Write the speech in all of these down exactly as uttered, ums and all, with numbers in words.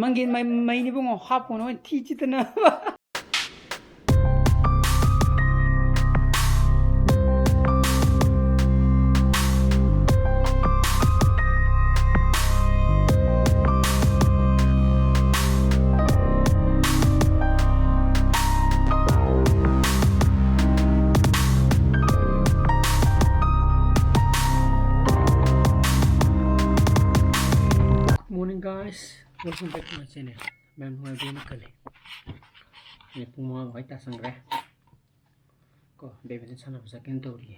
ꯃꯪꯒꯦ ꯃꯩ-, ꯃꯩꯅꯤ ꯏꯕꯨꯡꯉꯣ, ꯍꯥꯞꯄꯨꯅꯣ, ꯊꯤ ꯆꯤꯠꯇꯅ꯫ Good morning, guys. Welcome back to my channel. ꯃꯌꯥꯝ ꯅꯨꯡꯉꯥꯏꯕꯤꯕ ꯈꯜꯂꯤ꯫ ꯍꯧꯖꯤꯛ ꯄꯨꯡ ꯃꯉꯥ ꯃꯈꯥꯏ ꯇꯥꯁꯟꯈ꯭ꯔꯦ꯫ ꯀꯣ, badminton ꯁꯥꯟꯅꯕ ꯆꯠꯀꯦꯅ ꯇꯧꯔꯤꯌꯦ꯫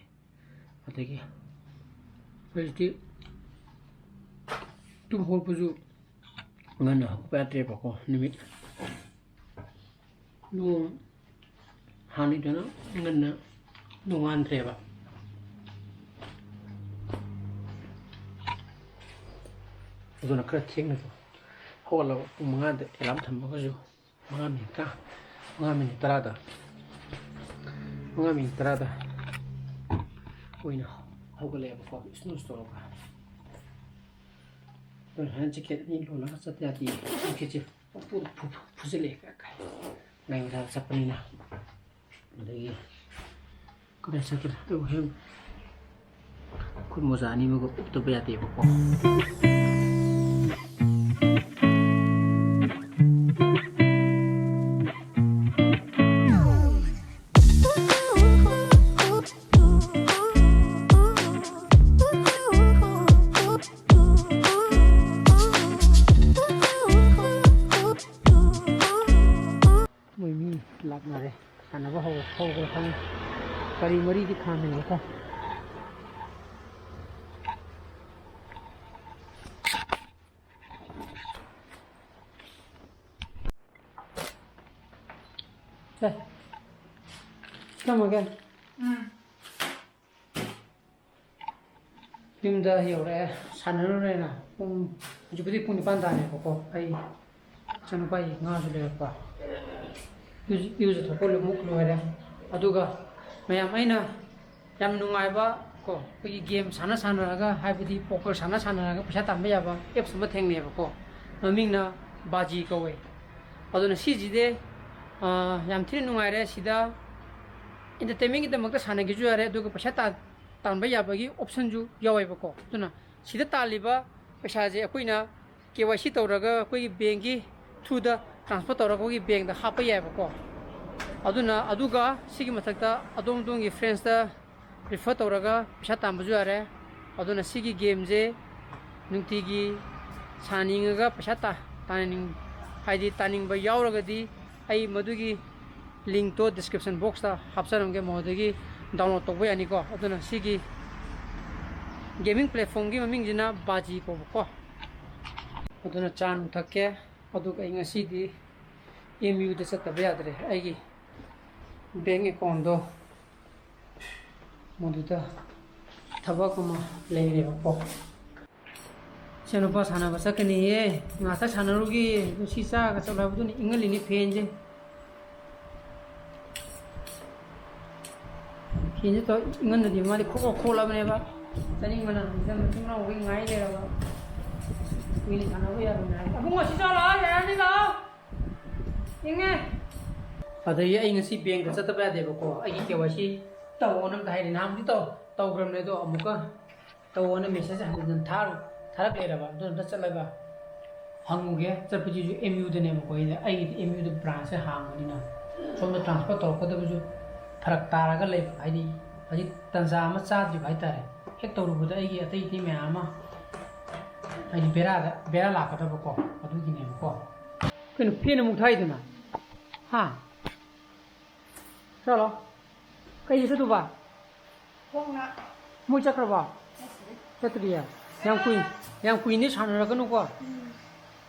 ꯑꯗꯒꯤ ꯍꯧꯖꯤꯛꯇꯤ ꯇꯨꯝ ꯍꯧꯒꯠꯄꯁꯨ ꯉꯟꯅ ꯍꯧꯒꯠꯄ ꯌꯥꯗ꯭ꯔꯦꯕꯀꯣ, ꯅꯨꯃꯤꯠ ꯅꯣꯡ ꯍꯥꯟꯅꯤꯗꯅ ꯉꯟꯅ ꯅꯣꯡꯉꯥꯟꯗ꯭ꯔꯦꯕ꯫ ꯑꯗꯨꯅ ꯈꯔ ꯊꯦꯡꯅꯁꯨ ꯍꯧꯒꯠꯂꯕ, ꯄꯨꯡ ꯃꯉꯥꯗ alarm ꯊꯝꯃꯒꯁꯨ ꯃꯉꯥ ꯃꯤꯅꯤꯠ ꯇꯔꯥ, ꯃꯉꯥ ꯃꯤꯅꯤꯠ ꯇꯔꯥꯗ, ꯃꯉꯥ ꯃꯤꯅꯤꯠ ꯇꯔꯥꯗ ꯑꯣꯏꯅ ꯍꯧꯒꯠꯂꯛꯑꯦꯕꯀꯣ, snooze ꯇꯧꯔꯒ꯫ ꯑꯗꯨꯅ ꯍꯥꯏꯅ jacket ꯑꯅꯤ ꯂꯣꯜꯂꯒ ꯆꯠꯇ ꯌꯥꯗꯦ꯫ Jacketꯁꯦ ꯄꯪꯐꯨꯗ ꯐꯨ-, ꯐꯨ-, ꯐꯨꯖꯤꯜꯂꯛꯑꯦ ꯀ-, ꯀ-, ꯒꯥꯔꯤ ꯃꯆꯥꯗ ꯆꯠꯄꯅꯤꯅ꯫ ꯑꯗꯒꯤ ꯀꯗꯥꯏ ꯆꯠꯈ꯭ꯔꯦ? ꯑꯩ ꯍꯣꯔꯦꯟ ꯈꯨꯠ ꯃꯣꯖꯥ ꯑꯅꯤꯃꯛ ꯎꯞꯇꯕ ꯌꯥꯗꯦꯕꯀꯣ꯫ ꯃꯣꯏ ꯃꯤ ꯂꯥꯛꯅꯔꯦ꯫ ꯁꯥꯟꯅꯕ ꯍꯧ-, ꯍꯧꯈ꯭ꯔꯦ ꯈꯪꯉꯦ꯫ ꯀꯔꯤ ꯃꯔꯤꯗꯤ ꯈꯥꯝꯃꯤꯅꯣꯀꯣ꯫ ꯁꯦ, ꯊꯝꯃꯒꯦ꯫ ꯎꯝ꯫ ꯌꯨꯝꯗ ꯌꯧꯔꯛꯑꯦ, ꯁꯥꯟꯅꯔꯨꯔꯦꯅ꯫ ꯄꯨꯡ, ꯍꯧꯖꯤꯛꯄꯨꯗꯤ ꯄꯨꯡ ꯅꯤꯄꯥꯟ ꯇꯥꯔꯦꯕꯀꯣ꯫ ꯑꯩ ꯏꯆꯥꯅꯨꯄꯥꯒꯤ ꯉꯥꯁꯨ ꯂꯩꯔꯛꯄ꯫ ꯏꯔꯨꯖ-, ꯏꯔꯨꯖꯊꯣꯛꯄ ꯑꯃꯨꯛ ꯂꯣꯏꯔꯦ꯫ ꯑꯗꯨꯒ ꯃꯌꯥꯝ, ꯑꯩꯅ ꯌꯥꯝ ꯅꯨꯡꯉꯥꯏꯕ ꯀꯣ, ꯑꯩꯈꯣꯏꯒꯤ game ꯁꯥꯟꯅ ꯁꯥꯟꯅꯔꯒ, ꯍꯥꯏꯕꯗꯤ poker ꯁꯥꯟꯅ ꯁꯥꯟꯅꯔꯒ ꯄꯩꯁꯥ ꯇꯥꯟꯕ ꯌꯥꯕ apps ꯑꯃ ꯊꯦꯡꯅꯩꯌꯦꯕꯀꯣ꯫ ꯃꯃꯤꯡꯅ ꯕꯥꯖꯤ ꯀꯧꯋꯦ꯫ ꯑꯗꯨꯅ ꯁꯤꯁꯤꯗꯤ, ꯑ, ꯌꯥꯝ ꯊꯤꯅ ꯅꯨꯡꯉꯥꯏꯔꯦ꯫ ꯁꯤꯗ entertainmentꯒꯤꯗꯃꯛꯇ ꯁꯥꯟꯅꯒꯦꯁꯨ ꯌꯥꯔꯦ, ꯑꯗꯨꯒ ꯄꯩꯁꯥ ꯇꯥꯟ-, ꯇꯥꯟꯕ ꯌꯥꯕꯒꯤ optionꯁꯨ ꯌꯥꯎꯋꯦꯕꯀꯣ꯫ ꯑꯗꯨꯅ ꯁꯤꯗ ꯇꯥꯜꯂꯤꯕ ꯄꯩꯁꯥꯁꯦ ꯑꯩꯈꯣꯏꯅ KYC ꯇꯧꯔꯒ ꯑꯩꯈꯣꯏꯒꯤ bankꯀꯤ throughꯗ transfer ꯇꯧꯔꯒ ꯑꯩꯈꯣꯏꯒꯤ bankꯇ ꯍꯥꯞꯄ ꯌꯥꯏꯕꯀꯣ꯫ ꯑꯗꯨꯅ, ꯑꯗꯨꯒ ꯁꯤꯒꯤ ꯃꯊꯛꯇ ꯑꯗꯣꯝ ꯑꯗꯣꯝꯒꯤ friendsꯇ refer ꯇꯧꯔꯒ ꯄꯩꯁꯥ ꯇꯥꯟꯕꯁꯨ ꯌꯥꯔꯦ꯫ ꯑꯗꯨꯅ ꯁꯤꯒꯤ gameꯁꯦ ꯅꯨꯡꯇꯤꯒꯤ ꯁꯥꯟꯅꯅꯤꯡꯉꯒ ꯄꯩꯁꯥ ꯇꯥ-, ꯇꯥꯟꯅꯅꯤꯡ-, ꯍꯥꯏꯗꯤ ꯇꯥꯅꯤꯡꯕ ꯌꯥꯎꯔꯒꯗꯤ ꯑꯩ ꯃꯗꯨꯒꯤ linkꯇꯣ description boxꯇ ꯍꯥꯞꯆꯔꯝꯒꯦ, ꯃꯗꯨꯗꯒꯤ download ꯇꯧꯕ ꯌꯥꯅꯤꯀꯣ꯫ ꯑꯗꯨꯅ ꯁꯤꯒꯤ gaming platformꯒꯤ ꯃꯃꯤꯡꯁꯤꯅ ꯕꯥꯖꯤ ꯀꯧꯕꯀꯣ꯫ ꯑꯗꯨꯅ ꯆꯥ ꯅꯨꯡ ꯊꯛꯀꯦ꯫ ꯑꯗꯨꯒ ꯑꯩ ꯉꯁꯤꯗꯤ MUꯗ ꯆꯠꯇꯕ ꯌꯥꯗ꯭ꯔꯦ, ꯑꯩꯒꯤ bank accountꯗꯣ ꯃꯗꯨꯗ ꯊꯕꯛ ꯑꯃ ꯂꯩꯔꯦꯕꯀꯣ꯫ ꯏꯆꯥꯅꯨꯄꯥ ꯁꯥꯟꯅꯕ ꯆꯠꯀꯅꯤꯌꯦ, ꯉꯥꯛꯇ ꯁꯥꯟꯅꯔꯨꯒꯦ꯫ ꯑꯗꯨ ꯁꯤ ꯆꯥꯔꯒ ꯆꯠꯂꯣ ꯍꯥꯏꯕꯗꯨꯅ ꯏꯪꯍꯜꯂꯤꯅꯦ fanꯁꯦ꯫ Fanꯁꯦ ꯇꯧ ꯏꯪꯍꯟꯗꯗꯤ ꯃꯥꯗꯤ ꯈꯣꯛ ꯈꯣꯛ ꯈꯣꯛꯂꯕꯅꯦꯕ꯫ ꯆꯥꯅꯤꯡꯕꯅ ꯍꯧꯖꯤꯛꯇ ꯃꯆꯤꯟ ꯃꯅꯥꯎꯈꯩ ꯉꯥꯏ ꯂꯩꯔꯕ꯫ ꯀꯨꯏꯅ ꯁꯥꯟꯅꯕ ꯌꯥꯔꯣꯏꯅ ꯍꯥꯏ꯫ ꯑꯕꯨꯡꯉꯣ, ꯁꯤ ꯆꯥꯎ ꯂꯥꯛꯑꯣ, ꯌꯥꯔꯅꯤ ꯂꯥꯛꯑꯣ꯫ ꯏꯪꯉꯦ꯫ ꯑꯗꯒꯤ ꯑꯩ ꯉꯁꯤ bankꯇ ꯆꯠꯇꯕ ꯌꯥꯗꯦꯕꯀꯣ꯫ ꯑꯩꯒꯤ KYC ꯇꯧꯑꯣꯅ ꯑꯝꯇ ꯍꯥꯏꯔꯤ꯫ ꯅꯍꯥꯟꯕꯨꯗꯤ ꯇꯧ-, ꯇꯧꯈ꯭ꯔꯕꯅꯦ, ꯑꯗꯣ ꯑꯃꯨꯛꯀ ꯇꯧꯑꯣꯅ message ꯍꯟꯖꯤꯟ ꯍꯟꯖꯤꯟ ꯊꯥꯔ-, ꯊꯥꯔꯛ ꯂꯩꯔꯕ꯫ ꯑꯗꯨꯅ ꯑꯝꯇ ꯆꯠꯂꯒ ꯍꯪꯉꯨꯒꯦ꯫ ꯆꯠꯄꯁꯤꯁꯨ MUꯗꯅꯦꯕꯀꯣ꯫ ꯑꯩꯅ, ꯑꯩꯒꯤꯗꯤ MUꯗ branchꯁꯦ ꯍꯥꯡꯕꯅꯤꯅ ꯁꯣꯝꯗ transfer ꯇꯧꯔꯛꯀꯗꯕꯁꯨ ꯐꯔꯛ ꯇꯥꯔꯒ ꯂꯩꯕ, ꯍꯥꯏꯗꯤ ꯍꯧꯖꯤꯛ ꯇꯟꯖꯥ ꯑꯃ ꯆꯥꯗ꯭ꯔꯤꯕ ꯍꯥꯏꯇꯥꯔꯦ꯫ ꯍꯦꯛ ꯇꯧꯔꯨꯕꯗ ꯑꯩꯒꯤ ꯑꯇꯩ ꯑꯇꯩ ꯃꯌꯥꯝ ꯑꯃ ꯍꯥꯏꯗꯤ ꯕꯦꯔꯥꯗ, ꯕꯦꯔꯥ ꯂꯥꯛꯀꯗꯕꯀꯣ, ꯑꯗꯨꯒꯤꯅꯦꯕꯀꯣ꯫ ꯀꯩꯅꯣ fan ꯑꯃꯨꯛ ꯊꯥꯏꯗꯨꯅ? ꯍꯥ? ꯆꯠꯂꯣ꯫ ꯀꯩꯗ ꯆꯠꯇꯧꯕ? ꯈꯣꯡꯅ꯫ ꯃꯣꯏ ꯆꯠꯈ꯭ꯔꯕꯣ? ꯆꯠꯇ꯭ꯔꯤ꯫ ꯆꯠꯇ꯭ꯔꯤꯌꯦ? ꯌꯥꯝ ꯀꯨꯏ-, ꯌꯥꯝ ꯀꯨꯏꯅꯗꯤ ꯁꯥꯟꯅꯔꯛꯀꯅꯨꯀꯣ꯫ ꯎꯝ꯫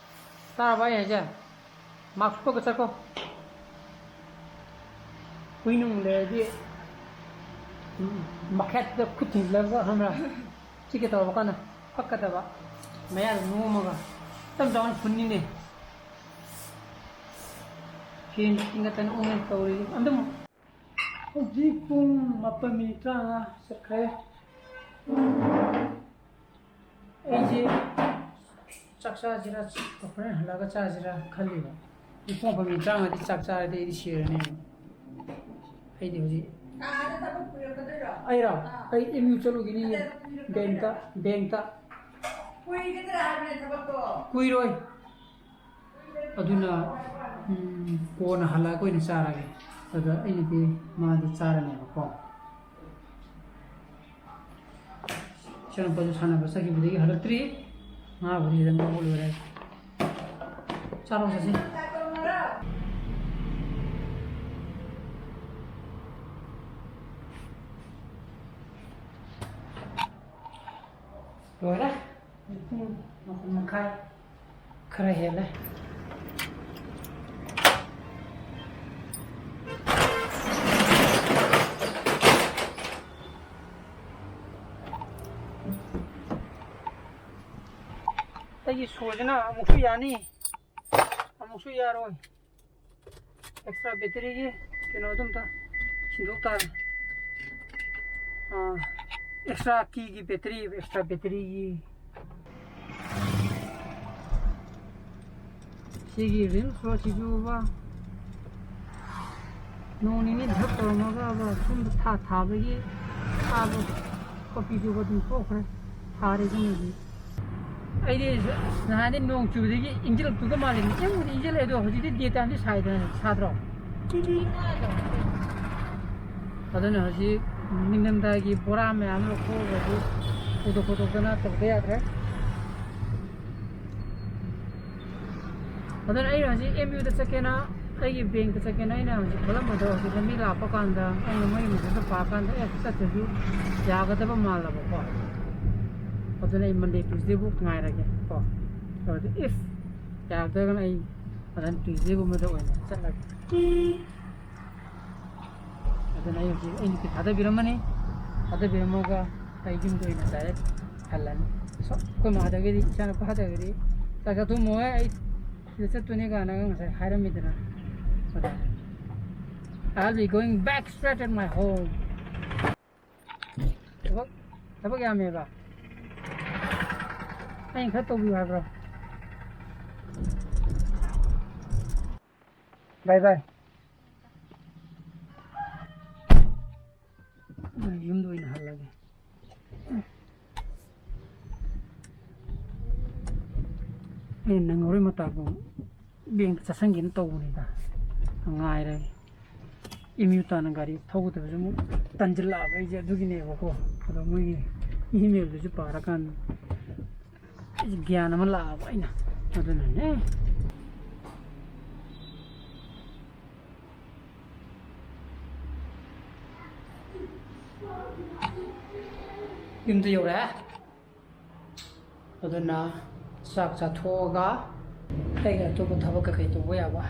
ꯇꯥꯔꯕ ꯑꯩ ꯍꯥꯏꯁꯦ? Mask ꯎꯞꯄꯒ ꯆꯠꯀꯣ꯫ ꯍꯨꯏ ꯅꯨꯡ ꯂꯩꯔꯗꯤ, ꯎꯝ, ꯃꯈꯦꯠꯇ ꯈꯨꯠ ꯊꯤꯡꯖꯤꯜꯂꯒ, ꯈꯪꯕ꯭ꯔꯥ? ꯆꯤꯛꯀꯦ ꯇꯧꯔꯕ ꯀꯥꯟꯗ ꯀꯛꯀꯗꯕ꯫ ꯃꯌꯥꯗ ꯅꯣꯝꯃꯒ ꯇꯞ ꯇꯞꯅ ꯐꯨꯟꯅꯤꯅꯦ꯫ Fan ꯆꯤꯡꯈꯠꯇꯅ ꯎꯪꯉꯦ ꯇꯧꯔꯤꯁꯦ꯫ ꯑꯗꯨꯝ ꯍꯧꯖꯤꯛ ꯄꯨꯡ ꯃꯥꯄꯟ minute ꯇꯔꯥꯃꯉꯥ ꯆꯠꯈ꯭ꯔꯦ꯫ ꯑꯩꯁꯦ ꯆꯥꯛ ꯆꯥꯁꯤꯔꯥ, ꯍꯣꯔꯦꯟ ꯍꯜꯂꯛꯑꯒ ꯆꯥꯁꯤꯔꯥ ꯈꯜꯂꯤꯕ꯫ ꯏꯄꯣꯝ ꯄꯣꯝꯕ ꯏꯟꯁꯥꯡ ꯑꯗꯤ ꯆꯥꯛ ꯆꯥꯔꯗꯤ ꯑꯩꯗꯤ ꯁꯤꯔꯅꯤ꯫ ꯑꯩꯗꯤ ꯍꯧꯖꯤꯛ ꯑꯥꯗ ꯊꯕꯛ ꯄꯨꯔꯛꯀꯗꯣꯏꯔꯣ? ꯑꯩꯔꯣ? ꯑꯥ꯫ ꯑꯩ ꯑꯦꯝ ꯌꯨ ꯆꯠꯂꯨꯈꯤꯅꯤ꯫ ꯑꯗ ꯄꯨꯔꯛꯀꯗꯣꯏꯔꯣ? ꯕꯦꯡꯛꯇ, ꯕꯦꯡꯛꯇ꯫ ꯀꯨꯏꯒꯗ꯭ꯔꯥ ꯍꯥꯏꯕꯅꯦ ꯊꯕꯛꯇꯣ? ꯀꯨꯏꯔꯣꯏ꯫ ꯑꯗꯨꯅ, ꯎꯝ, ꯀꯣꯟꯅ ꯍꯜꯂꯛꯑꯒ ꯑꯣꯏꯅ ꯆꯥꯔꯒꯦ꯫ ꯑꯗ ꯑꯩꯅꯗꯤ ꯃꯥꯗꯤ ꯆꯥꯔꯅꯦꯕꯀꯣ꯫ ꯏꯆꯥꯅꯨꯄꯥꯁꯨ ꯁꯥꯟꯅꯕ ꯆꯠꯈꯤꯕꯗꯒꯤ ꯍꯜꯂꯛꯇ꯭ꯔꯤ꯫ ꯃꯥꯕꯨꯗꯤ ꯁꯤꯗ ꯉꯥꯎꯕ ꯂꯣꯏꯔꯦ꯫ ꯆꯥꯔꯣ ꯆꯠꯁꯤ꯫ ꯂꯣꯏꯔꯦ꯫ ꯄꯨꯡ ꯃꯥꯄꯟ ꯃꯈꯥꯏ ꯈꯔ ꯍꯦꯜꯂꯦ꯫ ꯑꯩꯒꯤ ꯁꯣꯁꯤꯅ ꯑꯃꯨꯛꯁꯨ ꯌꯥꯅꯤ, ꯑꯃꯨꯛꯁꯨ ꯌꯥꯔꯣꯏ꯫ ꯑꯦꯛꯁꯇ꯭ꯔꯥ ꯕꯦꯇꯔꯤꯒꯤ ꯀꯩꯅꯣ ꯑꯗꯨꯝꯇ ꯁꯤꯟꯗꯣꯛ ꯇꯥꯔꯦ꯫ ꯑꯥ, ꯑꯦꯛꯁꯇ꯭ꯔꯥ ꯀꯤꯒꯤ ꯕꯦꯇꯔꯤ, ꯑꯦꯛꯁꯇ꯭ꯔꯥ ꯕꯦꯇꯔꯤꯒꯤ꯫ ꯁꯤꯒꯤ ꯔꯤꯝꯁ ꯔꯣꯗꯁꯤꯁꯨꯕ ꯅꯣꯡ ꯅꯤꯅꯤ ꯙꯛ ꯇꯧꯔꯝꯃꯒꯕ ꯁꯨꯝ ꯊꯥ ꯊꯥꯕꯒꯤ ꯊꯥꯕ ꯈꯣꯠꯄꯤꯗꯨꯕ ꯑꯗꯨꯝ ꯇꯣꯛꯈ꯭ꯔꯦ꯫ ꯊꯥꯔꯦ ꯑꯗꯨꯝ ꯍꯧꯖꯤꯛ꯫ ꯑꯩꯗꯤ ꯅꯍꯥꯟꯗꯤ ꯅꯣꯡ ꯆꯨꯕꯗꯒꯤ ꯏꯪꯁꯤꯜꯂꯛꯇꯨꯒ ꯃꯥꯜꯂꯦ꯫ ꯏꯪꯕꯨꯗꯤ ꯏꯪꯁꯤꯜꯂꯦ, ꯑꯗꯣ ꯍꯧꯖꯤꯛꯇꯤ ꯗꯦ ꯇꯥꯏꯝꯗꯤ ꯁꯥꯏꯗꯅ, ꯁꯥꯗ꯭ꯔꯣ? ꯑꯗꯨꯅ ꯍꯧꯖꯤꯛ ꯅꯤꯡꯊꯝꯊꯥꯒꯤ ꯕꯣꯔꯥ ꯃꯌꯥꯝ ꯂꯧꯊꯣꯛꯑꯒꯗꯤ ꯄꯨꯊꯣꯛ ꯄꯨꯊꯣꯛꯇꯅ ꯇꯧꯗ ꯌꯥꯗ꯭ꯔꯦ꯫ ꯑꯗꯨꯅ ꯑꯩꯅ ꯍꯧꯖꯤꯛ ꯑꯦꯝ ꯌꯨꯗ ꯆꯠꯀꯦꯅ, ꯑꯩꯒꯤ ꯕꯦꯡꯛꯇ ꯆꯠꯀꯦꯅ ꯑꯩꯅ ꯍꯧꯖꯤꯛ ꯈꯜꯂꯝꯕꯗꯣ, ꯍꯧꯖꯤꯛ ꯂꯝꯕꯤ ꯂꯥꯛꯄ ꯀꯥꯟꯗ ꯑꯩꯅ ꯃꯣꯏ ꯃꯦꯁꯦꯖꯇ ꯄꯥꯀꯥꯟꯗ, ꯑꯦ, ꯆꯠꯇ꯭ꯔꯁꯨ ꯌꯥꯒꯗꯕ ꯃꯥꯜꯂꯕꯀꯣ꯫ ꯑꯗꯨꯅ ꯑꯩ ꯃꯟꯗꯦ, ꯇ꯭ꯌꯨꯁꯗꯦꯕꯨ ꯉꯥꯏꯔꯒꯦ ꯀꯣ꯫ ꯑꯗꯨꯗꯤ if ꯌꯥꯔꯛꯇ꯭ꯔꯒꯅ ꯑꯩ ꯃꯊꯪ ꯇ꯭ꯌꯨꯁꯗꯦꯒꯨꯝꯕꯗ ꯑꯣꯏꯅ ꯆꯠꯂꯒꯦ꯫ ꯑꯗꯨꯅ ꯑꯩ ꯍꯧꯖꯤꯛ ꯑꯩ ꯅꯨꯄꯤ ꯊꯥꯗꯕꯤꯔꯝꯃꯅꯤ꯫ ꯊꯥꯗꯕꯤꯔꯝꯃꯒ ꯑꯩ ꯌꯨꯝꯗ ꯑꯣꯏꯅ ꯗꯥꯏꯔꯦꯛ ꯍꯜꯂꯅꯤ꯫ ꯁꯣ-, ꯑꯩꯈꯣꯏ ꯃꯥꯗꯒꯤꯗꯤ, ꯏꯆꯥꯅꯨꯄꯥꯗꯒꯤꯗꯤ, "ꯆꯥꯛ ꯆꯥꯊꯣꯛꯑꯝꯃꯣꯍꯦ, ꯑꯩ ꯁꯤꯗ ꯆꯠꯇꯣꯏꯅꯦ" ꯀꯥꯏꯅꯒ ꯉꯁꯥꯏ ꯍꯥꯏꯔꯝꯃꯤꯗꯅ꯫ ꯑꯗ, "I'll be going back straight at my home." ꯊꯕꯛ, ꯊꯕꯛ ꯌꯥꯝꯃꯦꯕ꯫ ꯑꯩꯅ ꯈꯔ ꯇꯧꯕꯤꯌꯨ ꯍꯥꯏꯕ꯭ꯔꯣ? ꯕꯥꯏ ꯕꯥꯏ꯫ ꯌꯨꯝꯗ ꯑꯣꯏꯅ ꯍꯜꯂꯒꯦ꯫ ꯑꯩꯅ ꯅꯪꯍꯧꯔꯣꯏ ꯃꯇꯥꯒꯨꯝ ꯕꯦꯡꯛ ꯆꯠꯁꯟꯒꯦꯅ ꯇꯧꯕꯅꯤꯗ꯫ ꯉꯥꯏꯔꯒꯦ꯫ ꯑꯦꯝ ꯌꯨ ꯇꯥꯟꯅ ꯒꯥꯔꯤ ꯊꯧꯒꯗꯕꯁꯨ ꯑꯃꯨꯛ ꯇꯟꯁꯤꯜꯂꯛꯑꯕ ꯑꯩꯁꯦ ꯑꯗꯨꯒꯤꯅꯦꯕꯀꯣ꯫ ꯑꯗꯣ ꯃꯣꯏꯒꯤ ꯏꯃꯦꯜꯗꯨꯁꯨ ꯄꯥꯔꯀꯥꯟꯗ ꯑꯩꯁꯦ ꯒ꯭ꯌꯥꯟ ꯑꯃ ꯂꯥꯛꯑꯕ ꯑꯩꯅ꯫ ꯑꯗꯨꯅꯅꯦ꯫ ꯌꯨꯝꯗ ꯌꯧꯔꯦ꯫ ꯑꯗꯨꯅ ꯆꯥꯛ ꯆꯥꯊꯣꯛꯑꯒ ꯑꯩꯒꯤ ꯑꯇꯣꯞꯄ ꯊꯕꯛ ꯀꯩꯀꯩ ꯇꯧꯕ ꯌꯥꯕ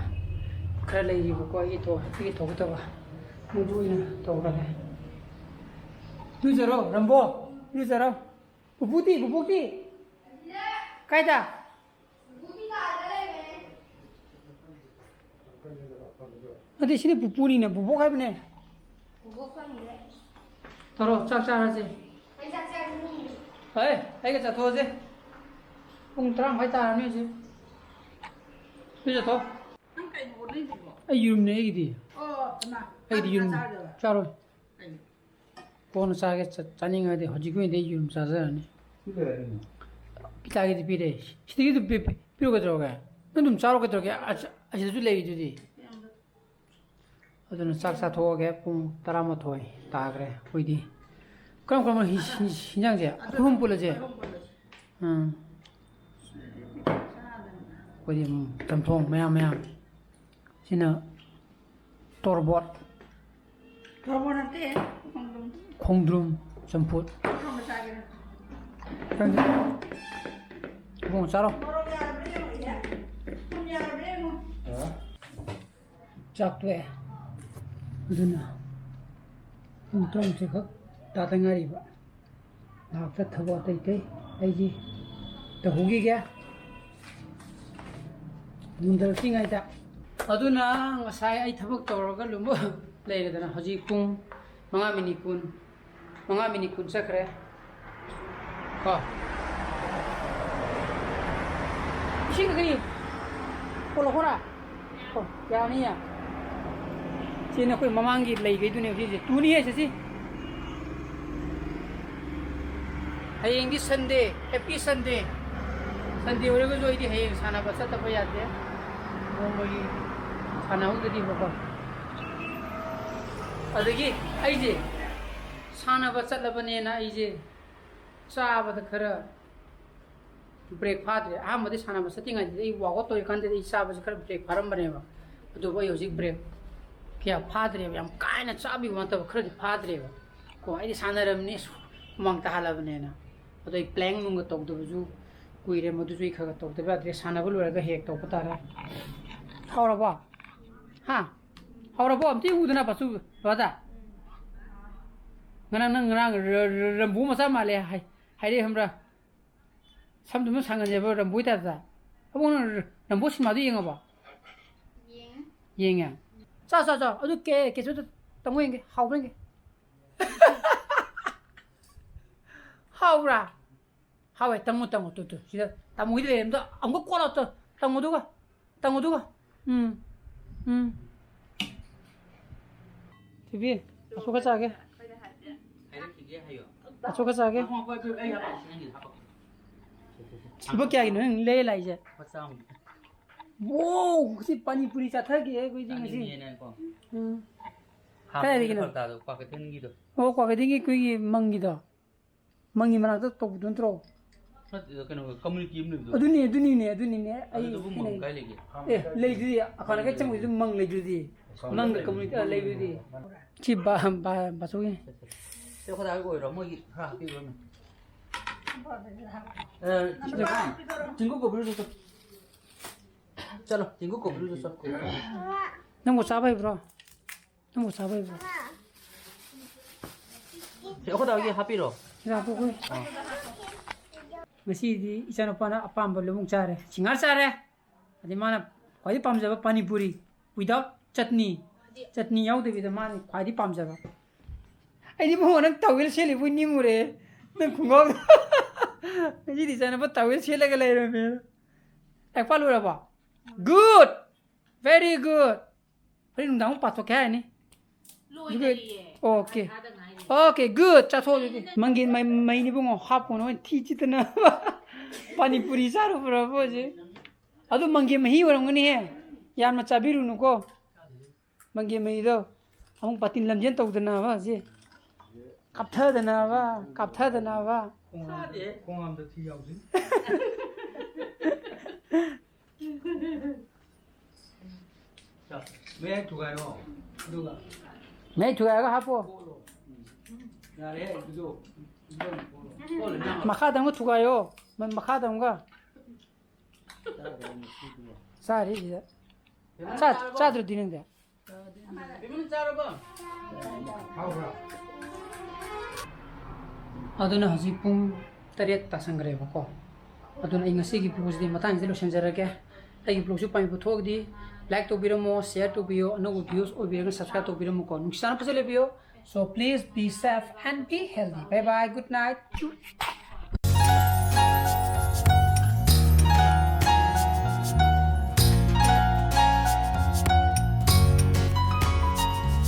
ꯈꯔ ꯂꯩꯔꯤꯕꯀꯣ, ꯑꯩꯒꯤ ꯊꯣ-, ꯑꯩꯒꯤ ꯊꯣꯛꯀꯗꯕ, ꯃꯗꯨ ꯑꯣꯏꯅ ꯇꯧꯔꯒꯦ꯫ ꯏꯔꯨꯖꯔꯣ, ꯔꯝꯕꯣ, ꯏꯔꯨꯖꯔꯣ꯫ ꯄꯨꯄꯨꯗꯤ, ꯄꯨꯄꯨꯗꯤ? ꯀꯥꯏꯗ? ꯅꯠꯇꯦ, ꯁꯤꯗꯤ ꯄꯨꯄꯨꯅꯤꯅ, ꯕꯨꯕꯣꯛ ꯍꯥꯏꯕꯅꯦ꯫ ꯕꯨꯕꯣꯛ ꯈꯪꯗꯦ꯫ ꯇꯧꯔꯣ, ꯆꯥꯛ ꯆꯥꯔꯁꯦ꯫ ꯑꯩ ꯆꯥꯛ ꯆꯥꯔꯁꯦ꯫ ꯍꯣꯏ, ꯑꯩꯒ ꯆꯠꯊꯣꯛꯑꯁꯦ꯫ ꯄꯨꯡ ꯇꯔꯥ ꯃꯈꯥꯏ ꯇꯥꯔꯅꯤ ꯍꯧꯖꯤꯛ꯫ ꯅꯣꯏ ꯆꯠꯊꯣꯛ꯫ ꯅꯪ ꯀꯩꯅꯣ ꯑꯣꯟꯅꯩꯗꯨꯕꯣ? ꯑꯩ ꯌꯦꯔꯨꯝꯅꯦ ꯑꯩꯒꯤꯗꯤ꯫ ꯑꯣ, ꯏꯃꯥ꯫ ꯑꯩꯗꯤ ꯅꯪ ꯌꯦꯔꯨꯝ ꯆꯥꯔꯗꯕ? ꯆꯥꯔꯣꯏ꯫ ꯀꯩꯅꯣ? ꯀꯣꯟꯅ ꯆꯥꯒꯦ, ꯆꯥ-, ꯆꯥꯅꯤꯡꯉꯗꯤ꯫ ꯍꯧꯖꯤꯛꯀꯤ ꯑꯣꯏꯅꯗꯤ ꯑꯩ ꯌꯦꯔꯨꯝ ꯆꯥꯖꯔꯅꯤ꯫ ꯁꯤ ꯂꯩꯔꯦ ꯀꯩꯅꯣ? ꯄꯤꯇꯥꯒꯤꯗꯤ ꯄꯤꯔꯦ꯫ ꯁꯤꯗꯒꯤꯗꯤ ꯄꯤ-, ꯄꯤ-, ꯄꯤꯔꯣ ꯀꯩꯗꯧꯔꯒꯦ? ꯅꯪ ꯑꯗꯨꯝ ꯆꯥꯔꯣ ꯀꯩꯗꯧꯔꯒꯦ? ꯑꯁ-, ꯑꯁꯤꯗꯁꯨ ꯂꯩꯔꯤꯗꯨꯗꯤ꯫ ꯑꯗꯨꯅ ꯆꯥꯛ ꯆꯥꯊꯣꯛꯑꯒꯦ꯫ ꯄꯨꯡ ꯇꯔꯥꯃꯥꯊꯣꯏ ꯇꯥꯈ꯭ꯔꯦ ꯑꯩꯈꯣꯏꯗꯤ꯫ ꯀꯔꯝ ꯀꯔꯝꯕ ꯍꯤ-, ꯍꯤ-, ꯍꯤꯟꯖꯥꯡꯁꯦ? ꯑꯩꯈꯣꯏ ꯑꯍꯨꯝ ꯄꯨꯜꯂꯁꯦ꯫ ꯑꯩꯈꯣꯏ ꯑꯍꯨꯝ ꯄꯨꯜꯂꯁꯦ꯫ ꯎꯝ꯫ ꯑꯩꯈꯣꯏꯗꯤ, ꯎꯝ, ꯆꯝꯊꯣꯡ ꯃꯌꯥꯝ ꯃꯌꯥꯝ꯫ ꯁꯤꯅ ꯇꯣꯔꯕꯣꯠ꯫ ꯇꯣꯔꯕꯣꯠ ꯅꯠꯇꯦ, ꯈꯣꯡꯗ꯭ꯔꯨꯝ꯫ ꯈꯣꯡꯗ꯭ꯔꯨꯝ ꯆꯝꯐꯨꯠ꯫ ꯀꯔꯝꯕ ꯆꯥꯒꯦ? ꯈꯪꯗꯦ꯫ ꯏꯕꯨꯡꯉꯣ, ꯆꯥꯔꯣ꯫ ꯃꯣꯔꯣꯛ ꯌꯥꯔꯕ꯭ꯔꯥ ꯌꯦꯡꯉꯣ, ꯏꯅꯦ꯫ ꯊꯨꯝ ꯌꯥꯔꯕ꯭ꯔꯥ ꯌꯦꯡꯉꯣ꯫ ꯆꯥꯛ ꯇꯣꯛꯑꯦ꯫ ꯑꯗꯨꯅ ꯄꯨꯡ ꯇꯔꯥꯃꯥꯊꯣꯏ ꯈꯛ ꯇꯥꯗ ꯉꯥꯏꯔꯤꯕ꯫ ꯉꯥꯏꯍꯥꯛ ꯆꯠꯊꯕ ꯑꯇꯩ ꯑꯇꯩ ꯑꯩꯒꯤ ꯇꯧꯍꯧꯈꯤꯒꯦ꯫ ꯃꯨꯟꯗꯔꯛꯇ꯭ꯔꯤꯉꯩꯗ꯫ ꯑꯗꯨꯅ ꯉꯁꯥꯏ ꯑꯩ ꯊꯕꯛ ꯇꯧꯔꯒ ꯂꯨꯝꯕ ꯂꯩꯔꯦꯗꯅ, ꯍꯧꯖꯤꯛ ꯄꯨꯡ ꯃꯉꯥ ꯃꯤꯅꯤꯠ ꯀꯨꯟ, ꯃꯉꯥ ꯃꯤꯅꯤꯠ ꯀꯨꯟ ꯆꯠꯈ꯭ꯔꯦ꯫ ꯀꯣ꯫ ꯏꯁꯤꯡ ꯀꯔꯤ? ꯄꯣꯂꯛꯈꯣꯔꯥ? ꯌꯥꯅꯤꯌꯦ꯫ ꯁꯤ ꯅꯈꯣꯏ ꯃꯃꯥꯡꯒꯤ ꯂꯩꯈꯩꯗꯨꯅꯦ ꯍꯧꯖꯤꯛ ꯍꯧꯖꯤꯛ꯫ ꯇꯨꯅꯤ ꯍꯥꯏꯁꯦ ꯁꯤ꯫ ꯍꯌꯦꯡꯗꯤ Sunday, happy Sunday꯫ Sunday ꯑꯣꯏꯔꯒꯁꯨ ꯑꯩꯗꯤ ꯍꯌꯦꯡ ꯁꯥꯟꯅꯕ ꯆꯠꯇꯕ ꯌꯥꯗꯦ꯫ ꯅꯣꯡꯃꯒꯤ ꯁꯥꯟꯅꯍꯧꯗꯗꯤꯕꯀꯣ꯫ ꯑꯗꯒꯤ ꯑꯩꯁꯦ ꯁꯥꯟꯅꯕ ꯆꯠꯂꯕꯅꯦꯅ ꯑꯩꯁꯦ ꯆꯥꯕꯗ ꯈꯔ ꯕ꯭ꯔꯦꯛ ꯐꯥꯗ꯭ꯔꯦ꯫ ꯑꯍꯥꯟꯕꯗꯤ ꯁꯥꯟꯅꯕ ꯆꯠꯇ꯭ꯔꯤꯉꯩꯗꯗꯤ ꯑꯩ ꯋꯥꯛ ꯑꯥꯎꯠ ꯇꯧꯔꯤꯀꯥꯟꯗꯗꯤ ꯑꯩ ꯆꯥꯕꯁꯦ ꯈꯔ ꯕ꯭ꯔꯦꯛ ꯐꯥꯔꯝꯕꯅꯦꯕ꯫ ꯑꯗꯨꯕꯨ ꯑꯩ ꯍꯧꯖꯤꯛ ꯕ꯭ꯔꯦꯛ ꯀꯌꯥ ꯐꯥꯗ꯭ꯔꯦꯕ꯫ ꯌꯥꯝ ꯀꯥ ꯍꯦꯟꯅ ꯆꯥꯕꯒꯤ ꯋꯥ ꯅꯠꯇꯕ, ꯈꯔꯗꯤ ꯐꯥꯗ꯭ꯔꯦꯕ꯫ ꯀꯣ, ꯑꯩꯗꯤ ꯁꯥꯟꯅꯔꯕꯅꯤ, ꯑꯁ, ꯍꯨꯃꯥꯡ ꯇꯥꯍꯜꯂꯕꯅꯦꯅ꯫ ꯑꯗꯣ ꯑꯩ ꯄ꯭ꯂꯦꯡ ꯅꯨꯡꯒ ꯇꯧꯗꯕꯁꯨ ꯀꯨꯏꯔꯦ, ꯃꯗꯨꯁꯨ ꯑꯩ ꯈꯔ ꯈꯔ ꯇꯧꯗꯕ ꯌꯥꯗ꯭ꯔꯦ꯫ ꯁꯥꯟꯅꯕ ꯂꯣꯏꯔꯒ ꯍꯦꯛ ꯇꯧꯕ ꯇꯥꯔꯦ꯫ ꯍꯧꯔꯕꯣ? ꯍꯥ? ꯍꯧꯔꯕꯣ? ꯑꯝꯇ ꯌꯦꯡꯉꯨꯗꯅ, ꯄꯥꯆꯨ, ꯕꯕꯥꯗ꯫ ꯉꯔꯥꯡ ꯅꯪ ꯉꯔꯥꯡ ꯔ-, ꯔ-, ꯔꯝꯕꯣ ꯃꯆꯥ ꯃꯥꯜꯂꯦ ꯍꯥꯏ-, ꯍꯥꯏꯔꯛꯑꯦ ꯈꯪꯕ꯭ꯔꯥ? ꯁꯝꯗꯨꯃ ꯁꯥꯡꯍꯟꯖꯕ ꯔꯝꯕꯣꯏ ꯇꯥꯏꯞꯇ꯫ ꯑꯕꯨꯡ, ꯅꯪ ꯔꯝꯕꯣ ꯁꯤꯅꯦꯃꯥꯗꯨ ꯌꯦꯡꯉꯕꯣ? ꯌꯦꯡꯉꯦ꯫ ꯌꯦꯡꯉꯦ? ꯆꯥ, ꯆꯥ, ꯆꯥ꯫ ꯑꯗꯨ ꯀꯦ-, ꯀꯦꯆꯨꯗ ꯇꯪꯉꯨ ꯌꯦꯡꯒꯦ꯫ ꯍꯥꯎꯕ꯭ꯔꯥ ꯌꯦꯡꯒꯦ꯫ ꯍꯥꯎꯕ꯭ꯔꯥ? ꯍꯥꯎꯋꯦ꯫ ꯇꯪꯉꯨ, ꯇꯪꯉꯨ꯫ ꯇꯨ, ꯇꯨ꯫ ꯁꯤꯗ ꯇꯥꯃꯣꯒꯤꯗ ꯂꯩꯔꯦ꯫ ꯑꯝꯇ ꯑꯃꯨꯛꯀ ꯀꯣꯠꯂꯣ꯫ ꯇꯨ, ꯇꯪꯉꯨ ꯑꯗꯨꯒ꯫ ꯇꯪꯉꯨ ꯑꯗꯨꯒ꯫ ꯎꯝ꯫ ꯎꯝ꯫ ꯊꯣꯏꯕꯤ, ꯑꯁꯣꯛꯀ ꯆꯥꯒꯦ꯫ ꯍꯥꯏꯔꯛꯈꯤꯒꯦ ꯍꯥꯏꯌꯣ꯫ ꯑꯁꯣꯛꯀ ꯆꯥꯒꯦ꯫ ꯉꯥꯏꯈꯣ, ꯉꯥꯏꯈꯣ, ꯑꯩ ꯍꯥꯄꯛꯀꯦ, ꯅꯪꯒꯤꯗ ꯍꯥꯄꯛꯀꯦ꯫ ꯂꯨꯄꯥ ꯀꯌꯥꯒꯤꯅꯣ ꯅꯪ ꯂꯩ ꯂꯥꯛꯏꯁꯦ? ꯂꯨꯄꯥ ꯆꯥꯝꯃꯒꯤ꯫ ꯋꯥꯎ, ꯁꯤ ꯄꯥꯅꯤ ꯄꯨꯔꯤ ꯆꯥꯊꯒꯦ ꯑꯩꯈꯣꯏꯗꯤ ꯉꯁꯤ꯫ ꯆꯥꯅꯤꯡꯉꯦꯅꯦ ꯀꯣ꯫ ꯎꯝ꯫ ꯍꯥꯟꯅ ꯀꯗꯥꯏꯗꯒꯤꯅꯣ? ꯐꯔꯛ ꯇꯥꯗꯕ ꯀ꯭ꯋꯥꯀꯩꯊꯦꯜꯒꯤꯗꯣ꯫ ꯑꯣ, ꯀ꯭ꯋꯥꯀꯩꯊꯦꯜꯒꯤ ꯑꯩꯈꯣꯏꯒꯤ ꯃꯪꯒꯤꯗꯣ꯫ ꯃꯪꯒꯤ ꯃꯅꯥꯛꯇ ꯇꯧꯕꯗꯣ ꯅꯠꯇ꯭ꯔꯣ? ꯅꯠꯇꯦꯗ, ꯀꯩꯅꯣ, community ꯑꯃ ꯂꯩꯕꯗꯣ꯫ ꯑꯗꯨꯅꯤ, ꯑꯗꯨꯅꯤꯅꯦ, ꯑꯗꯨꯅꯤꯅꯦ꯫ ꯑꯩ ꯑꯗꯨꯕꯨ ꯃꯪ ꯁꯤꯅꯦ꯫ ꯀꯥꯏ ꯂꯩꯒꯦ? ꯑꯦ, ꯂꯩꯗꯨꯗꯤ꯫ ꯑꯀꯥꯟ ꯑꯀꯥꯏ ꯆꯪꯕꯗꯨꯁꯨ ꯃꯪ ꯂꯩꯗꯨꯗꯤ꯫ ꯃꯪꯒ community, ꯑ, ꯂꯩꯕꯗꯨꯗꯤ꯫ ꯁꯤ ꯕꯥ-, ꯕꯥ-, ꯕꯥꯆꯧꯒꯤ꯫ ꯁꯦ, ꯑꯩꯈꯣꯏ ꯗꯥꯒꯤ ꯑꯣꯏꯔꯣ, ꯃꯣꯏꯒꯤ ꯈꯔ ꯍꯥꯞꯄꯤꯔꯣꯅꯦ꯫ ꯑ, ꯆꯤꯡꯒꯨꯞ ꯀꯧꯕꯤꯔꯨꯆꯣ ꯆꯣ꯫ ꯆꯠꯂꯣ, ꯆꯤꯡꯒꯨꯞ ꯀꯧꯕꯤꯔꯨꯆꯣ ꯆꯣ꯫ ꯅꯪꯕꯨ ꯆꯥꯕ ꯍꯩꯕ꯭ꯔꯣ? ꯅꯪꯕꯨ ꯆꯥꯕ ꯍꯩꯕ꯭ꯔꯣ? ꯁꯤ ꯑꯩꯈꯣꯏ ꯗꯥꯒꯤ ꯍꯥꯞꯄꯤꯔꯣ? ꯁꯤꯗ ꯍꯥꯞꯄꯨ, ꯑꯩꯈꯣꯏ꯫ ꯑꯥ꯫ ꯉꯁꯤꯗꯤ ꯏꯆꯥꯅꯨꯄꯥꯅ ꯑꯄꯥꯝꯕ ꯂꯣꯏꯅꯃꯛ ꯆꯥꯔꯦ꯫ ꯁꯤꯡꯍꯥꯔ ꯆꯥꯔꯦ꯫ ꯑꯗꯩ ꯃꯥꯅ ꯈ꯭ꯋꯥꯏꯗꯩ ꯄꯥꯝꯖꯕ ꯄꯥꯅꯤꯄꯨꯔꯤ without ꯆꯠꯅꯤ꯫ ꯆꯠꯅꯤ ꯌꯥꯎꯗꯕꯤꯗ ꯃꯥꯅ ꯈ꯭ꯋꯥꯏꯗꯩ ꯄꯥꯝꯖꯕ꯫ ꯑꯩꯗꯤ ꯏꯕꯨꯡꯉꯣ ꯅꯪ towel ꯁꯦꯠꯂꯤꯕꯣꯏ ꯅꯤꯡꯉꯨꯔꯦ꯫ ꯅꯪ ꯈꯣꯡꯒ꯭ꯔꯥꯎꯗꯣ꯫ ꯉꯁꯤꯗꯤ ꯏꯆꯥꯅꯨꯄꯥ towel ꯁꯦꯠꯂꯒ ꯂꯩꯔꯝꯃꯦ꯫ ꯂꯥꯏꯔꯤꯛ ꯄꯥ ꯂꯣꯏꯔꯕꯣ? Good! Very good. ꯍꯣꯔꯦꯟ ꯅꯨꯡꯗꯥꯡ ꯑꯃꯨꯛ ꯄꯥꯊꯣꯛꯀꯦ ꯍꯥꯏꯔꯅꯤ꯫ ꯂꯣꯏꯗꯔꯤꯌꯦ꯫ Okay. ꯑꯥꯗ ꯉꯥꯏꯔꯤ꯫ Okay, good. ꯆꯥꯊꯣꯛꯑꯣ ꯑꯗꯨꯗꯤ꯫ ꯃꯪꯒꯦ ꯃꯩ-, ꯃꯩꯅꯤ ꯏꯕꯨꯡꯉꯣ, ꯍꯥꯞꯄꯣꯅ ꯍꯣꯔꯦꯟ ꯊꯤ ꯆꯤꯠꯇꯅ꯫ ꯄꯥꯅꯤ ꯄꯨꯔꯤ ꯆꯥꯔꯨꯕ꯭ꯔꯕꯨ ꯍꯧꯖꯤꯛ? ꯑꯗꯨ ꯃꯪꯒꯦ ꯃꯍꯤ ꯑꯣꯏꯔꯝꯒꯅꯤꯍꯦ꯫ ꯌꯥꯝꯅ ꯆꯥꯕꯤꯔꯨꯅꯨꯀꯣ꯫ ꯃꯪꯒꯦ ꯃꯍꯤꯗꯣ ꯑꯃꯨꯛ ꯕꯥꯇꯤꯟ ꯂꯝꯖꯦꯟ ꯇꯧꯗꯅꯕ ꯍꯧꯖꯤꯛ꯫ ꯀꯥꯞꯊꯗꯅꯕ, ꯀꯥꯞꯊꯗꯅꯕ꯫ ꯈꯣꯡ-, ꯈꯣꯡ ꯑꯝꯗ ꯊꯤ ꯌꯥꯎꯁꯤ꯫ ꯆꯥ, ꯃꯌꯥꯏ ꯊꯨꯒꯥꯏꯔꯣ꯫ ꯑꯗꯨꯒ ꯃꯌꯥꯏ ꯊꯨꯒꯥꯏꯔꯒ ꯍꯥꯞꯄꯣ꯫ ꯀꯣꯠꯂꯣ꯫ ꯎꯝ꯫ ꯌꯥꯔꯦ, ꯑꯗꯨꯗꯣ꯫ ꯑꯗꯨꯗꯣ ꯑꯃꯨꯛ ꯀꯣꯠꯂꯣ꯫ ꯀꯣꯠꯂꯣ, ꯏꯟꯖꯥꯡ ꯍꯥꯞꯄꯣ꯫ ꯃꯈꯥꯗ ꯑꯃꯨꯛ ꯊꯨꯒꯥꯏꯌꯣ꯫ ꯃ-, ꯃꯈꯥꯗ ꯑꯃꯨꯛꯀ꯫ ꯆꯥꯔꯦ, ꯁꯤꯗ꯫ ꯆꯥ-, ꯆꯥꯗ꯭ꯔꯗꯤ ꯅꯪꯗꯤ? ꯕꯤꯃꯟ ꯆꯥꯔꯕꯣ? ꯑꯗꯨꯅ ꯍꯧꯖꯤꯛ ꯄꯨꯡ ꯇꯔꯦꯠ ꯇꯥꯁꯟꯈ꯭ꯔꯦꯕꯀꯣ꯫ ꯑꯗꯨꯅ ꯑꯩ ꯉꯁꯤꯒꯤ vlogꯁꯤꯗꯤ ꯃꯇꯥꯡꯁꯤꯗ ꯂꯣꯏꯁꯤꯟꯖꯔꯒꯦ꯫ ꯑꯩꯒꯤ vlogꯁꯨ ꯄꯥꯝꯕꯤꯕ ꯊꯣꯛꯑꯒꯗꯤ like ꯇꯧꯕꯤꯔꯝꯃꯣ, share ꯇꯧꯕꯤꯌꯣ, ꯑꯅꯧꯕ views ꯑꯣꯏꯕꯤꯔꯒꯅ subscribe ꯇꯧꯕꯤꯔꯝꯃꯨꯀꯣ꯫ ꯅꯨꯡꯁꯤ ꯆꯥꯟꯅ ꯐꯖꯅ ꯂꯩꯕꯤꯌꯣ꯫ So please be safe and be healthy. Bye bye, good night.